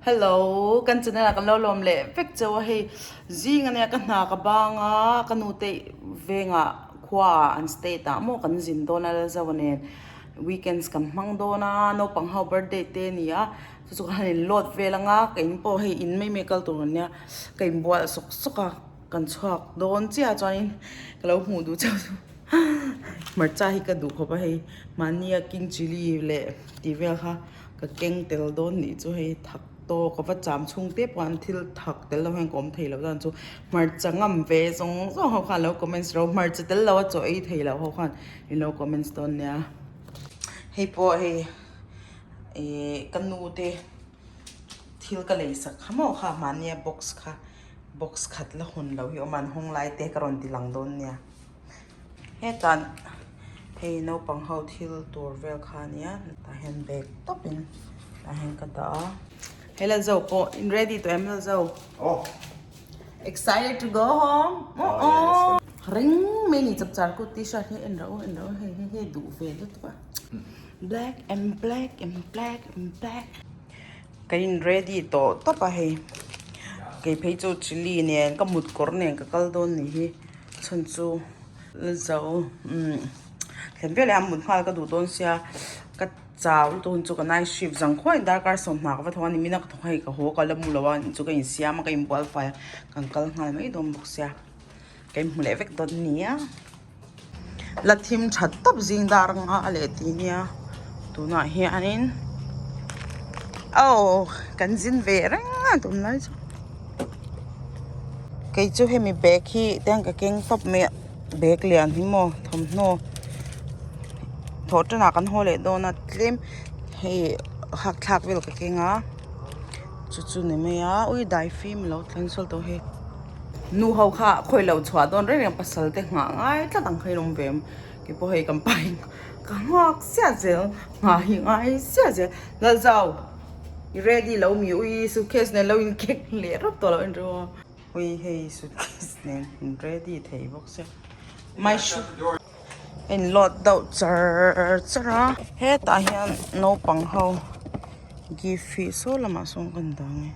Hello kan channel ah kan lo lawm leh vek cheu a hei zing ania ka hna ka bang a ka nu te vengah khua ah an state ah maw kan zin dawn a Lalzova nen weekends kan hmang dawn a naupang ho birthday te a ni a chu chu ka han in load vel anga ka in pawh hei in mai mai kal tur ania ka inbual sawk sawk a kan chhuak dawn chiah a chuanin ka lo hmuh duh chauh chu hmarcha hi ka duh khawp a hei mahnia king chilli leh tih vel kha. Ka keng tel dawn nih chu hei thak tawk a va cham chhung te pawh an thil thak tel lo hian ka awm thei lo chuan chu hmarcha ngam ve zawng zawng ho khan lo comments ro hmarcha tel lo a chaw ei thei lo ho khan in lo comments dawn nia hei pawh hei ihh ka nu te thil ka lei sak kha maw kha mahnia box kha box khat la hawn lo hi awm a an hawng lai te ka rawn ti lang dawn nia. Hetah hei naupang ho thil tur vel kha a nia tah hian bag tawp in tah hian ka dah a hei Lalzo pawh in ready tawh em Lalzo oh excited to go home oh oh ring mai ni chapchar kut t-shirt hi en rawh u en rawh u hei hei hei duh ve lutuk a black and black and black and black Ka in ready tawh tawp a hei kei phei chu chilli nen ka mut kawr nen ka kal dawn ni hi chhan chu zo umm thlen veleh a mut nghal ka duh dawn sia ka chau lutuk hun chu ka night shift zang khuain darkar sawmhna ka va thawk a ni mina ka thawk hei ka haw ka la mu lo a chu ka insiam a ka inbual fai a kan kal nghal mai dawn bawk sia ka inhmu leh vek dawn nia. La thim tha tawp zing dar anga a leh ti nia tunah hianin aw kan zin ve reng a tunlai chu kei chu hemi bag hi tiang ka keng tawp mai a bag lian hi maw thawmhnaw thawh tanah kan haw leh dawn a tlem hei hak thlak vel ka keng a chu chu ni mai a ui daifim a lo thleng sawl tawh hei. Nu ho kha khawi lo chhuah dawn reng reng pasal te nghah ngai tlat ang kha in awm ve em kei pawh hei kan pa in ka nghak siah zel nghah hi ngai siah zel Lalzau i ready lo mi ui suitcase nen lo in kek leh rawp tawh lo en ru a ui hei suitcase nen in ready thei bawk sia my shoe a in load deuh char char a hetah hian naupang ho gift hi saw lamah sawn kan dah ang e.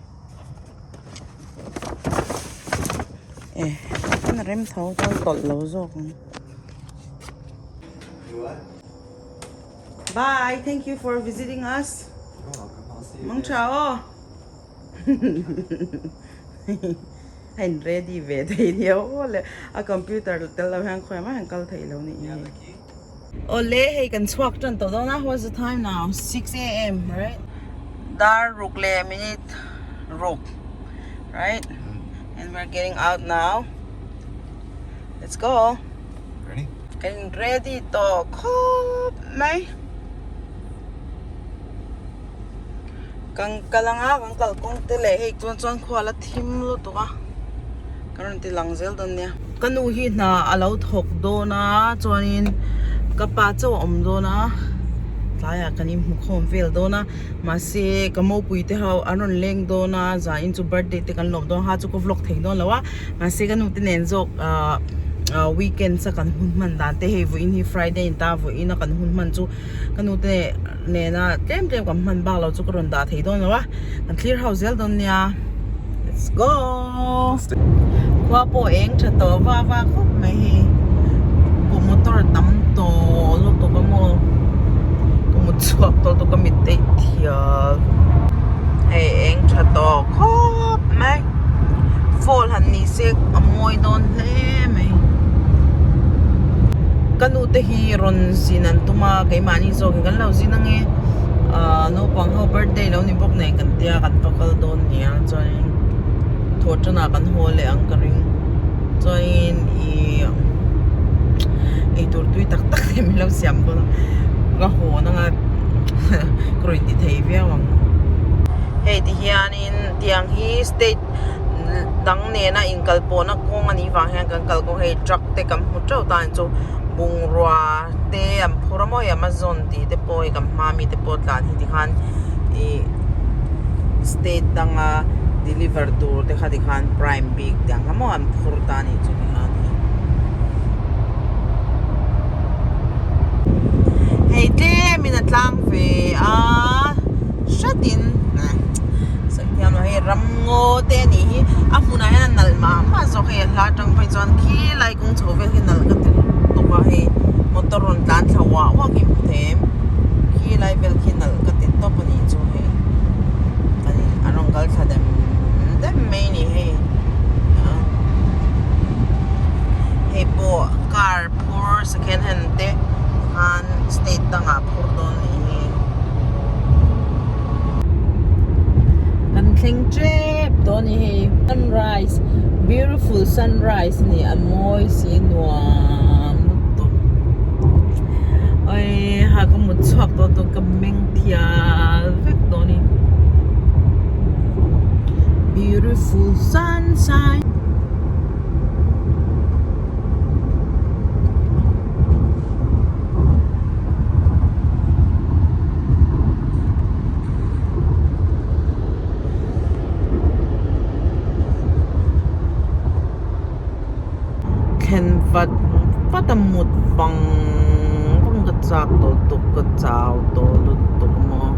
Eh a rem tho chuan tawlh lo zawk ang bye thank you for visiting us mang tha aw a in ready ve thei nia aw le a computer tel lo hian khawiah mah hian kal theih lo nih hi Awle hei kan chhuak tan tawh dawn a what's the time now 6am right dar ruk leh minute ruk right and we're getting out now let's go ready kan ready tawh khawp mai kan kal anga kan kalkawng te leh hei chuan chuan khua la thim lutuk a ka rawn ti lang zel dawn nia. Ka nu hi hna a lo thawk dawn a chuanin ka pa chauh a awm dawn a tlaiah kan inhmu khawm vel dawn a mahse ka mopui te ho an rawn leng dawn a zanin chu birthday te kan lawm dawn a ha chu ka vlog thei dawn lo a mahse ka nu te nen zawk ahh weekends a kan hun hman dan te hei vawiin hi friday a ni ta vawiin a kan hun hman chu ka nu te nena tlem tlem kan hman bak lo chu ka rawn dah thei dawn lo a kan thlir ho zel dawn nia let's go khua pawh eng tha tawh va va khawp mai hei kaw motor tam tawh lutuk a maw ka mut chhuak tawh lutuk ka mit eih thial hei eng tha tawh khawp mai fall han ni se a mawi dawn hle mai ka nu te hi rawn zin an tum a keimahni zawkin kan lo zin ange ahh naupang ho birthday lo ni bawk nen kan tia kan va kal dawn nia chuanin thawh tanah kan haw leh ang ka ring chuanin ihh eitur tui tak tak te min lo siam dawn a ka haw nanga ka rawn ti thei viau ang hei ti hianin tiang hi state dang nena inkal pawhna kawng a nih vang hian kan kal kawng hei truck te kan hmu teuh ta ang chu bungrua te an phur a maw hei amazon tih te pawh hei kan hma mi te pawh tlan hi tikhan ih state danga deliver tur te kha tikhan prime bik te ang kha maw an phur ta a nih chu tikhan hei hei tlemin a tlang ve a hratin sawi thiam. Ramngaw te a nih hi a hmunah hian a nalh mah mah zawk hei a hla atang phei chuan khilai kawng chho vel khi nalh ka ti lutuk a hei motor rawn tlan thla uah uah khi hmu thei em khilai vel khi nalh ka ti tawp a nih chu hei an rawn kal thla dem dem mai a ni hei hei pawh car phur second hand te khan state dangah phur dawn a nih hi. Kan thleng tep tawh a ni hei sunrise beautiful sunrise a ni a mawi si nuam lutuk awii ha ka mut chhuak tawh tawh ka meng thial vek tawh a ni beautiful sunshine. Thlen vat vat a mut vang vang ka chak tawh tuk ka chau tawh lutuk maw.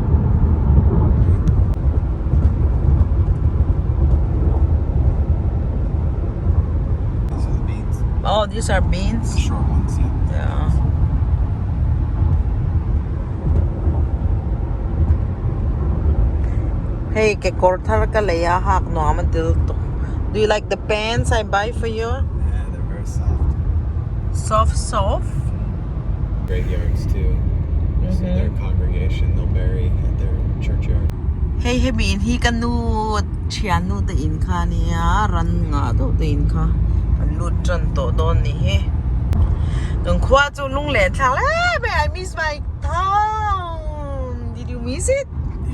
Oh, these are beans? The short ones, yeah. Yeah. Hei kekawr thar ka lei a hak nuam a til tuk. Do you like the pants I buy for you? Yeah, they're very soft. Soft, soft. Graveyards too. So their congregation they'll bury at their churchyard. Hei hemi in hi ka nu thiannu te in kha ania ran ngah deuh te in kha an lut tan tawh dawn ni hi. Kan khua chu lung leh thlak em em I miss my town did you miss it?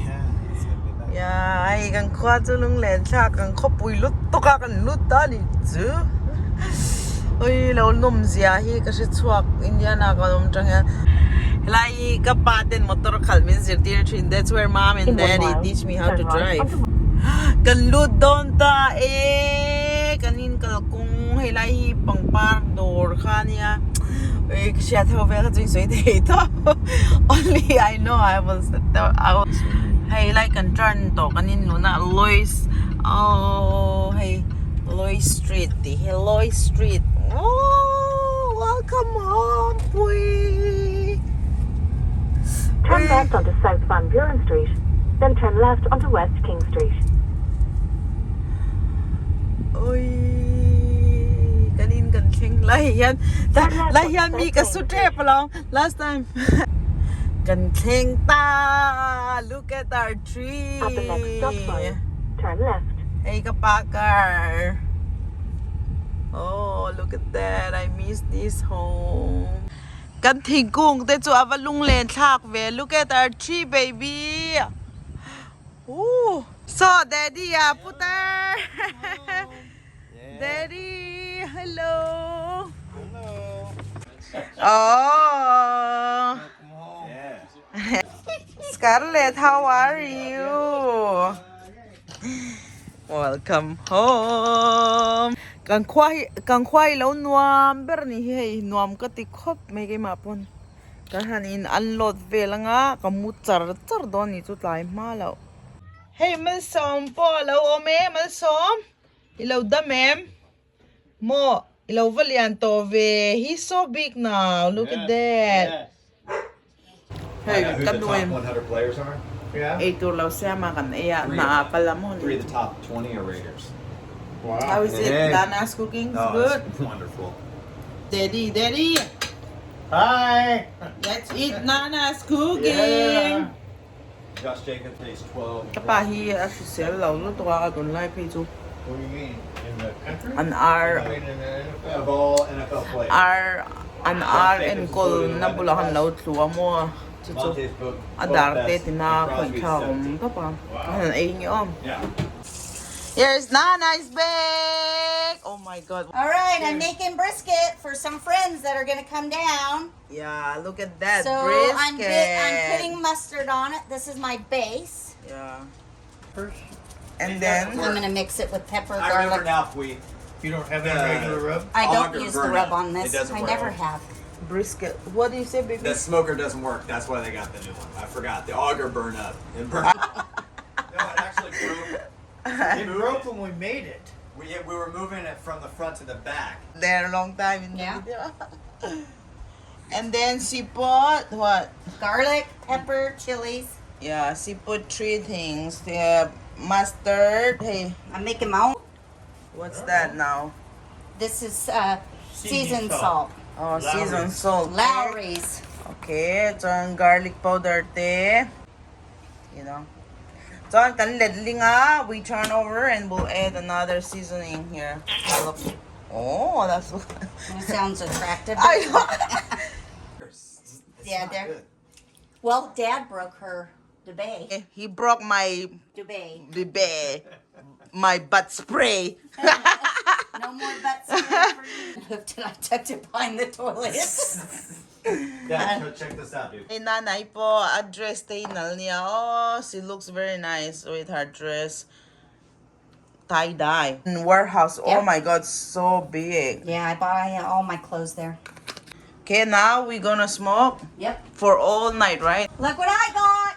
Yeah, it's gonna be nice. Yeah hei kan khua chu lung leh thlak kan khawpui lut tawk a kan lut ta ni chu ui lo nawm zia hi ka hre chhuak Indiana kan awm tang hian helai hi ka pa ten motor khalh min zirtir thin that's where mom and daddy teach me how to drive kan lut dawn ta e kan in kalkawng helai hi pangpar dawr kha ania ui ka hriat ho vel kha chu in sawi thei tawp only I know I was hei lai kan turn tawh kan in lun a Lois aww hei Lois street tih hi Lois street aww welcome home pui Turn left onto South Van Buren Street, then turn left onto West King Street. Ui kan in kan thleng lai hian lai hian mi ka su tep alawm last time kan thleng ta look at our tree At the next stop sign, turn left. Hei ka pa car oh look at that I miss this home kan thingkung te chu ava lunglen thlak ve look at our tree baby ooh so daddy ah putar daddy hello Hello. oh Yeah. Scarlett how are you welcome home kan khua hi kan khua hi lo nuam ber ni hi hei nuam ka ti khawp mai keimah pawn ka han in unload vel anga ka mu char char dawn ni chu tlai hma loh hei malsawm pawh a lo awm e malsawm i lo dam em maw i lo va lian tawh ve he's so big now look at that hei Who ka the nu top em 100 players are? Yeah. eitur lo siam a kan ei a hna ah kal a maw Three ni of the top 20 are Raiders. Wow. how is it Hey. Lana's cooking Oh, good it's wonderful. daddy daddy Hi. let's eat Nana's cooking Yeah. Josh Jacobs pays 12. Ka pa hi a hrisel lo lutuk a ka tunlai phei chu What do you mean? In the country? an ar I mean, in the NFL? Of all NFL players. ar an ar enkawl na bulah khan lo tlu a maw chu chu Vontae's both, a both dar te best, tina and khawih Crosby's thlak awm 17. tawp a ka han ei nge awm Yeah. Here's Nana's bag! Oh my god. All right, I'm making brisket for some friends that are going to come down. Yeah, look at that so brisket. I'm I'm putting mustard on it. This is my base. Yeah. First, And then I'm going to mix it with pepper, I remember garlic. now, Pui. you don't have The- that regular rub? I don't Auger use the burn rub up. on It this. doesn't I work. never have. brisket. What do you say, baby? The smoker doesn't work. That's why they got the new one. I forgot. The auger burned up. It burned. No, it actually broke. It broke when we made it. We, yeah, we were moving it from the front to the back. There long time in the Yeah. video. And then she put what? Garlic, pepper, chilies. Yeah, she put three things. The mustard. Hey, I'm making my own. what's that now? This is seasoned salt. Seasoned salt. Oh, seasoned salt. Lowry's. Okay, chuan garlic powder te. You know. Chuan kan let linga, we turn over and we'll add another seasoning here. Look. Oh, that's That sounds attractive. I know. It's Yeah, not they're- good. Well, Dad broke her debay. He broke my Dubay. bebe, my butt spray. No more butt spray for you. Hooked it. I tucked it behind the toilet. Yeah, so check this out, dude. Hey, nanay po, a dress te nal niya. Oh, she looks very nice with her dress. Tie-dye. In warehouse, oh Yeah. my God, so big. Yeah, I bought all my clothes there. Okay, now we're gonna smoke Yep. for all night, right? Look what I got!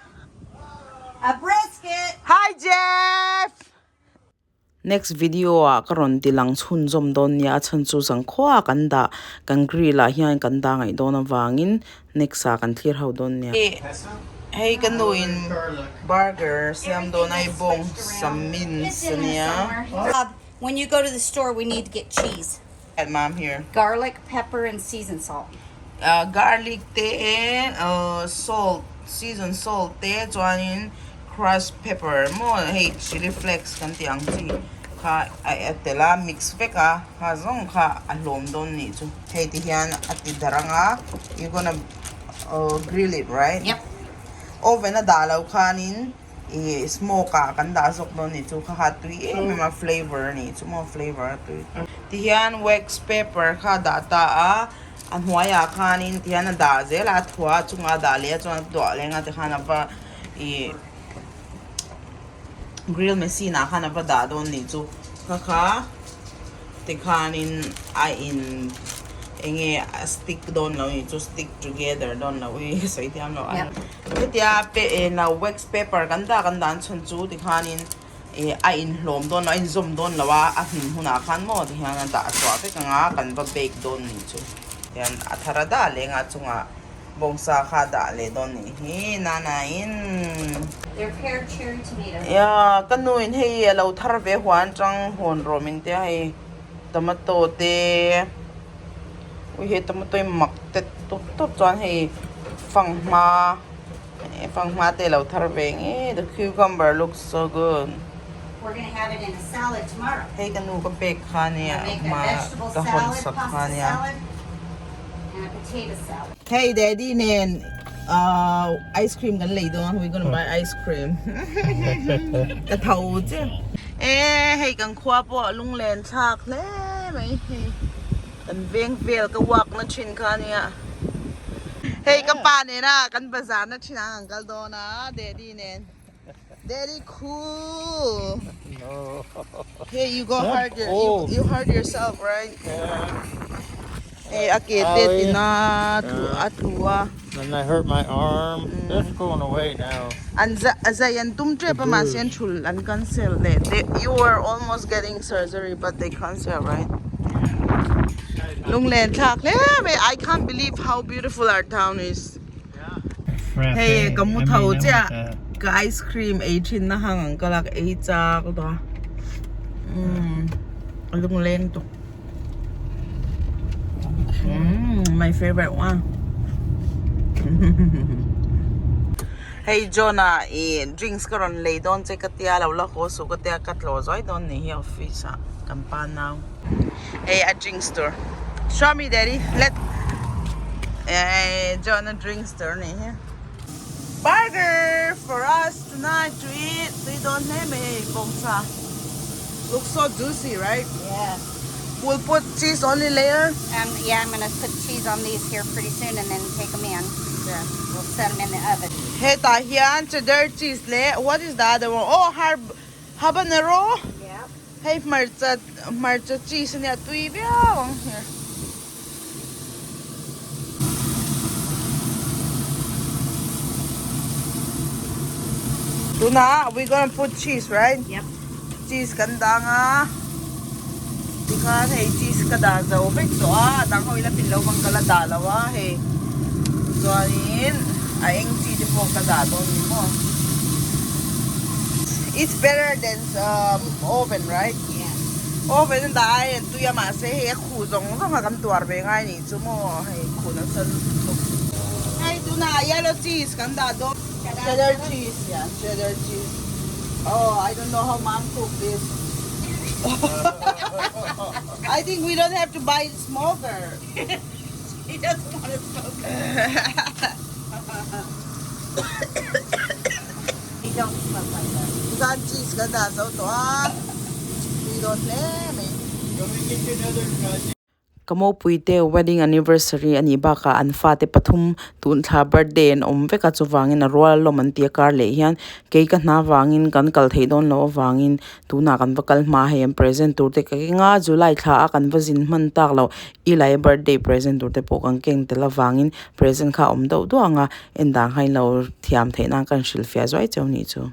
A brisket! Hi, Jeff! Next video ah ka rawn ti lang chhunzawm dawn nia a chhan chu zangkhua kan dah kan grill ah hian kan dah ngaih dawn avangin next ah kan thlir ho dawn nia. Hei ka nu in Garlic. burger siam dawn a i bawng sam mince It's in there ania. somewhere. Bob, when you go to the store, we need to get cheese. Mom here. Garlic, pepper, and seasoned salt. Garlic te salt seasoned salt te chuanin crushed pepper maw hei chilli flakes kan tih ang chi kha a a tel a mix vek a kha zawng kha a hlawm dawn nih chu hei ti hian a ti darh ang a you gonna grill it right Yep. Oven a dah loh khanin ih smoke ah kan dah zawk dawn nih chu kha kha tui em em a flavour a nih chu maw flavour a tui ti hian wax paper kha a dah ta a a hnuaiah khanin ti hian a dah zel a a thuah a chungah a dah leh a chuan a duah leng a tikhan a va ih grill machine ah khan a va dah dawn nih chu kha kha tikhanin a in eng nge a stick dawn lo nih chu stick together dawn lo ih ka sawi thiam lo a hetia pe eh no wax paper kan dah kan dan chhan chu tikhanin ih a inhlawm dawn lo a inzawm dawn lo a a hnim hunah khan maw tihian a dah chhuah vek ang a kan va bake dawn nih chu tihian a thar a dah leng a chungah bawngsa kha a dah leh dawn nih hi nana in They're pear cherry tomatoes. Yeah ka nu in hei a lo thar ve huan atang hawn rawh min tia hei tomato te ui hei tomato hi mak tet tawp tawp chuan hei fanghma fanghma te a lo thar ve nge the cucumber looks so good. We're gonna have it in a salad tomorrow. Hei ka nu ka pek kha nia We'll make a hma vegetable ka hawn salad, sak kha pasta nia. salad, and a potato salad. Hey daddy nen ice cream kan lei dawn we gonna buy ice cream ka tho che e hei kan khua pawh lunglen thlak hle mai hei kan veng vel ka walk na thin kha ania hei ka pa nena kan bazar na thin ang an kal dawn a daddy nen daddy cool hey you go hard you you hurt yourself right Hei a ke te tina a thu a. And I hurt my arm. That's going away now. An zai an tum tep a mahse an thul an cancel leh te you were almost getting surgery but they cancel right. Lunglen thlak hle mai I can't believe how beautiful our town is. Hei ka mu tho chiah ka ice cream ei thin na hang ang ka lak ei chak ta umm a lungleng tuk umm my favorite one hei John ah ih drinks ka rawn lei dawn che ka tia lo la haw suh ka tia ka tlawh zuai dawn nih hi office ah kan pa nau. Hei a drinks tur show me daddy let eh John a drinks tur nih hi burger for us tonight to eat tui dawn hle mai hei bawngsa looks so juicy right Yes. We'll put cheese only later. Um, yeah, I'm gonna put cheese on these here pretty soon and then take them in. Yeah. We'll set them in the oven. Hetah hian cheddar cheese leh what is the other one oh harb habanero Yeah. Hei hmarcha hmarcha cheese ania tui viau ang here. Tunah we gonna put cheese right? Yep. Cheese kan dang a tikhan hei cheese ka dah zo vek tawh a a dang ho ila pin lo bang ka la dah lo a hei chuanin a eng chi te pawh ka dah dawn ni maw it's better than oven right oven a dah ai an tui a mahse hei a khuh zawng zawng a kan tuar ve ngai nih chu maw hei khuh nasa lutuk hei tunah yellow cheese kan dah dawn. Cheddar cheese yeah cheddar cheese oh I don't know how mom cook this I think we don't have to buy smoker She doesn't want a smoker. You don't smoke like that. Zan cheese kan dah zo tawh a tui dawn hle mai. Ka mopuite wedding anniversary a nih bakah an fate pathum tun thla birthday an awm vek a chuvangin a rual alawm an ti a kar leh hian kei ka hna vangin kan kal theih dawn loh avangin tunah kan va kal hma hei an present tur te ka keng a July thla a kan va zin hman tak loh Eli birthday present tur te pawh kan keng tel avangin present kha a awm deuh duah ang a en dan kha in lo thiam theih nan ka inhrilhfiah zuai cheu nih chu.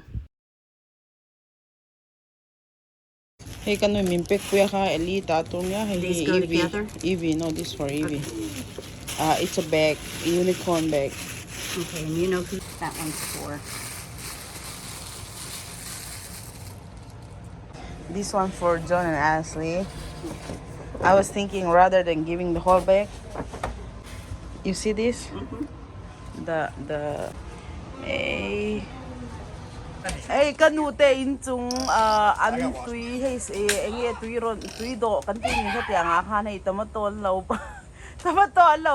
Hei ka nui min pek pui a kha Eli ta tur nia hei hi Evie Evie no this for Evie ah it's a bag unicorn bag. Okay and you know who that one's for. This one for John and Ashley. I was thinking rather than giving the whole bag. You see this? The the ei hei ka nu te inchung ah an tui hei eng nge tui rawn tui dawh kan tih ni hetiang ah khan hei tomato an lo tomato an lo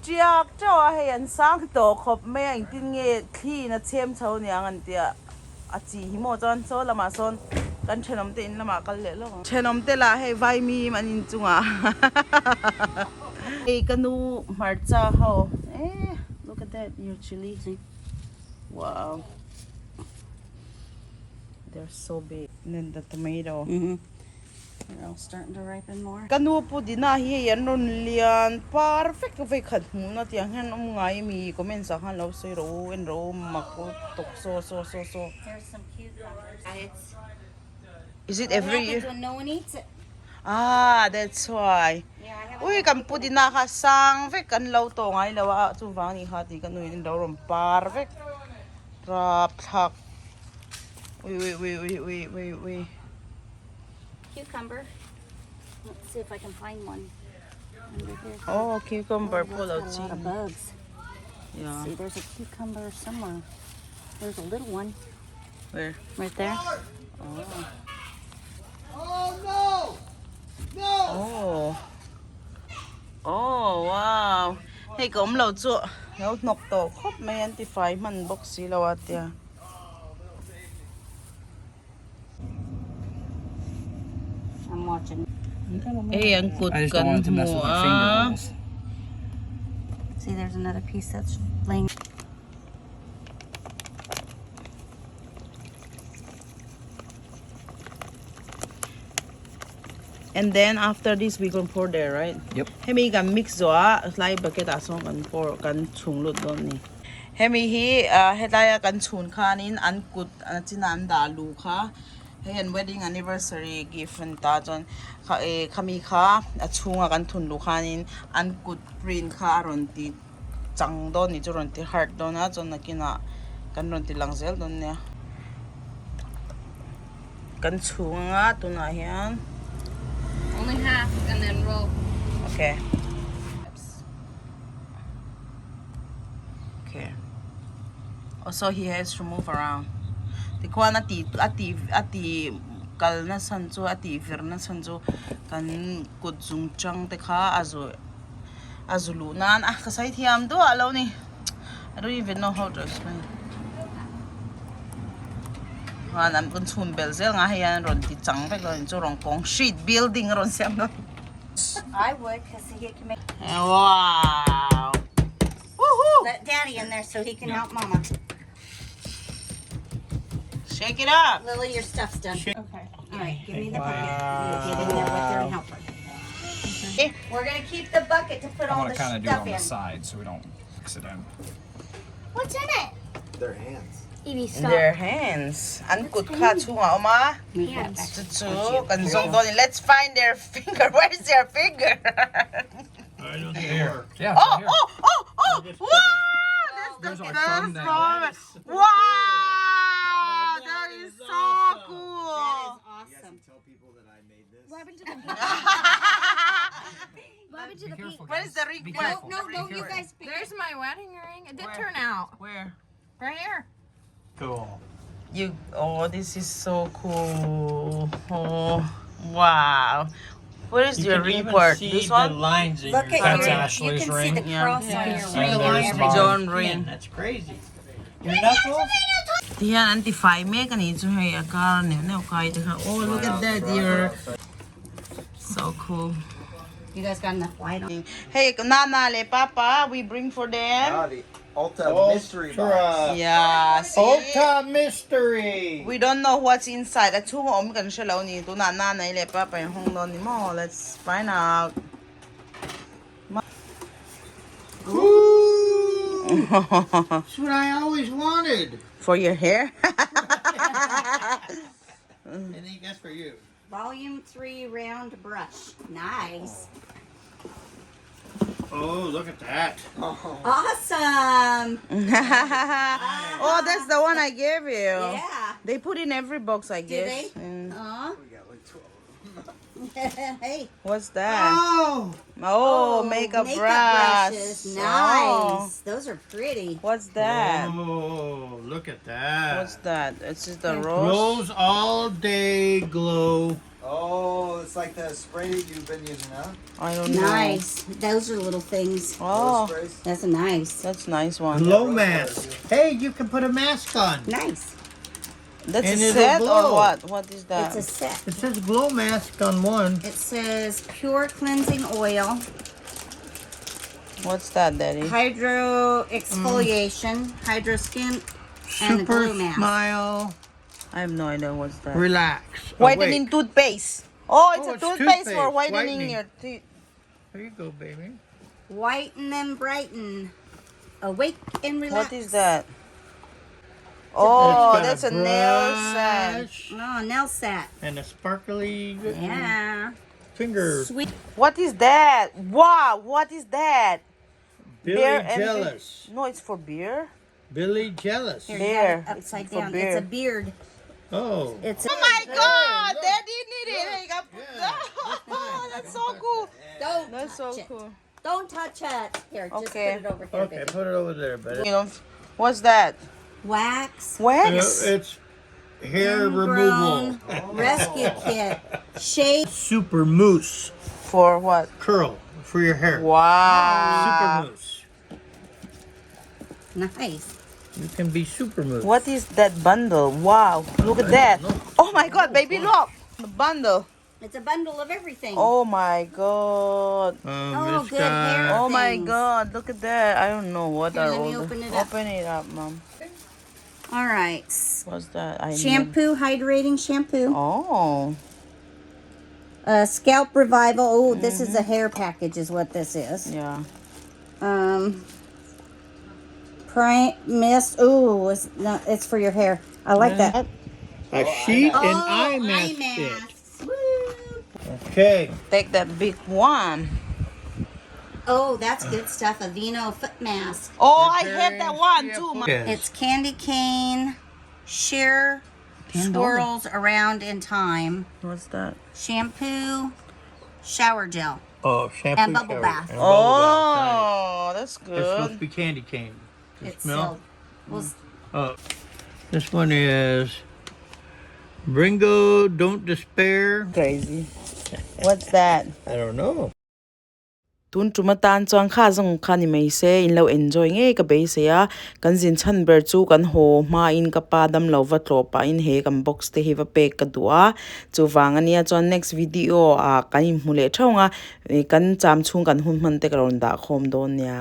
tiak teuh a hei an sang tawh khawp mai a engtin nge thli in a chhem chho niang an tia a chi hi maw chuan saw lamah sawn kan thenawm te in lamah kal leh lawk ang thenawm te lah hei vaimim an inchungah hei ka nu hmarcha ho eh look at that your chilli wow they're so big and then the tomato They're all starting to ripen more. Ka nu pu Dina hi hei an rawn lian perfect vei khat hmuhna tiang hian awm ngai mi comments ah khan lo sawi rawh u en rawh u mak u tawk saw saw saw saw. There's some cucumbers. It's Is it every year? What happens when no one eats it? Ah that's why. Yeah, I haven't Ui kan pu Dina kha sang vek kan lo tawh ngai lo a chuvang ni kha tih ka nu in an lo rawn par vek rap thlak ui ui ui ui ui ui ui. Cucumber. Let's see if I can find one under here. Oh, cucumber Oh, pawh lo that's got a lot of ching. bugs. Yeah. See, there's a cucumber somewhere. There's a little one Where? right there. Oh. Oh no! No! Oh. Oh, wow. Hei ka awm lo chu lo hnawk tawh khawp mai an ti fai hman bawk si lo a tia. Hei an kut kan hmu a. And then after this we gonna pour there right? Yep. Hemi kan mix zawh a hlai bucket ah sawn kan pour kan chhung lut dawn a ni. Hemi hi ah helaia kan chhun khanin an kut a chinah an dah lu kha hei an wedding anniversary gift an ta chuan kha eh khami kha a chhunga kan thun luh khanin an kut print kha a rawn ti chang dawn nih chu rawn ti hard dawn a chuan nakinah kan rawn ti lang zel dawn nia kan chhung anga tunah hian Only half and then roll. Okay. Okay. Also he has to move around. Tikhuan a ti a ti a ti kal na chhan chu a tih vir na chhan chu kan kut zung chang te kha a zu a zu luh nan a ka sawi thiam duah lo ni. I don't even know how to explain. Khan an kan chhun belh zel nga hei hian rawn ti chang vek lo chu rawn concrete building a rawn siam dawn. I would because he can make Wow! Woohoo! Let daddy in there so he can help mama. Shake it up. Lily, your stuff's done. Okay. All right, give me the bucket. You get in there with her and help her. Okay. We're gonna keep the bucket to put I all want the to kind of do it stuff on the in. side so we don't mix it in. What's in it? Their hands. Their hands. An kut kha chhungah a awm a. Chu chu kan zawng dawn in let's find their finger. Where is their finger? Here. Yeah. Oh, oh, oh, oh! Wow! That's the best moment. Wow! That is so cool. Awesome. Tell people that I made this. What happened to the pink? What happened to the pink? Where is the ring? Where? No, no, you guys. Pick There's my wedding ring. It did turn out. Where? Right here. Cool. You oh, this is so cool. Oh, wow. Where is You your can ring even part? see This the one? lines in Look your at That's your, Ashley's you can ring. see the Yeah. cross on your And ring. there's mine. John ring. That's crazy. Your knuckles? Tiyan anti-fai mek ani chu hei a kar neuh neuh kai te kha. Oh, look at that dear. So cool. You guys got enough white on. Hey, Nana le Papa, we bring for them. Ah, the Ulta mystery box. Ultra. Yeah, see? Ultra mystery. We don't know what's inside. A chhung a awm kan hre lo ni. Tunah Nana le Papa in hawng dawn ni maw. Let's find out. Ooh. That's what I always wanted. For your hair? I think that's for you. Volume 3 round brush. Nice. Oh, look at that. Awesome. oh, that's the one I gave you. Yeah. They put in every box, I Do guess. they? Mm. Aw. We got like 12. hey. What's that? Oh. Oh, makeup, brush. brushes. Oh. Nice. Those are pretty. What's that? Oh, look at that. What's that? It's just a rose. Rose all day glow. Oh, it's like the spray you've been using, huh? I don't know. Nice. Those are little things. Oh, Rose sprays? That's nice. that's nice one. Glow mask. Hey, you can put a mask on. Nice. That's And a it'll set or glow. what? What is that? It's a set. It says glow mask on one. It says pure cleansing oil, What's that, Daddy? hydro exfoliation, hydro skin, and a Super glow mask. smile. I have no idea what's that. Relax. Whitening Awake. toothpaste. Oh, it's Oh, a it's toothpaste, for toothpaste. whitening, Whitening. your teeth. There you go, baby. Whiten and brighten. Awake and relax. What is that? Oh, It's got that's a nail set. brush Oh, nail set. And a sparkly Yeah. finger. Sweet. What is that? Wow, what is that? Billy Beer and- Jealous. No, it's for beer. Billy Jealous. Here, you Beer. got it upside It's for down. beer. It's a beard. Oh. It's a Oh my God, Daddy need it. Hey, got- Yeah, oh, that's so cool. Don't That's touch so it. cool. Don't touch it. Here, just Okay. put it over here. Okay, baby. put it over there, buddy. You know, what's that? Wax. Wax? It's hair removal. Ingrown Rescue kit. Shave. Super mousse For what? curl for your hair. Wow. Super mousse. Nice. You can be super mousse. What is that bundle? Wow, look at that. Oh my God, baby, look. The bundle. It's a bundle of everything. Oh my God. Oh, it's good hair. Oh my things. God, look at that. I don't know what Here, are let me all the- open it up. Open it up, mom. All right. What's that? I Shampoo, hydrating shampoo. Oh. Scalp revival. Oh, this is a hair package, is what this is. Yeah. Prime mist. Oh, it's not, it's for your hair. I like that. A sheet and Oh, eye mask. kit. masks. Woo. Okay. Take that big one. Oh, that's good stuff. Aveeno foot mask. Oh, I have that one too. Mom. Yes. It's candy cane, sheer swirls around in time, What's that? shampoo, shower gel. Oh, shampoo And bubble shower. bath. And bubble bath, Oh, that's nice. It's supposed good. to be candy cane. Does it It's smell? sealed. Well, Oh, this one is Bringo, Don't Despair. Crazy. What's that? I don't know. Tun tuma tan chuan kha zawng kha ni mai se in lo enjoy ngei ka beisei a kan zin chhan ber chu kan haw hma in ka pa dam lo va tlawh pah in he kan box te hi va pek ka duh a chuvang ania chuan next video ah kan inhmu leh theuh ang a ih kan cham chhung kan hun hman te ka rawn dah khawm dawn nia.